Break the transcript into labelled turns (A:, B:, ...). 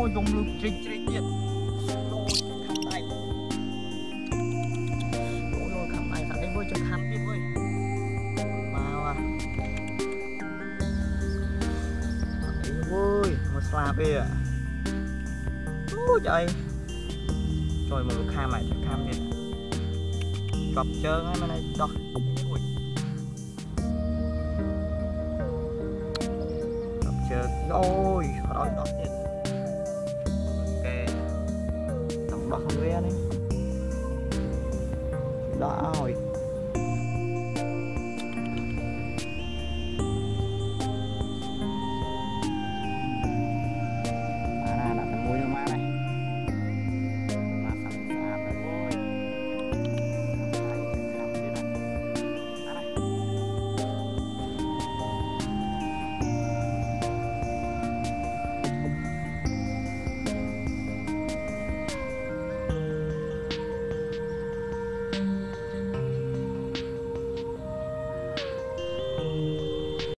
A: យំលឺជ្រិចជ្រិចទៀតអូយខាំដៃអូយខាំដៃសាក់អីវើចង់ខាំទៀតវើមកអាអីវើយមកស្លាប់ទេអូយអីចូលមកខាំហើយខាំទៀតជាប់ជើងហើយមិនឲ្យដោះអូយជាប់ជើងអូយអត់ឲ្យដោះទៀតគេต้องដោះវានេះដោះឲ្យ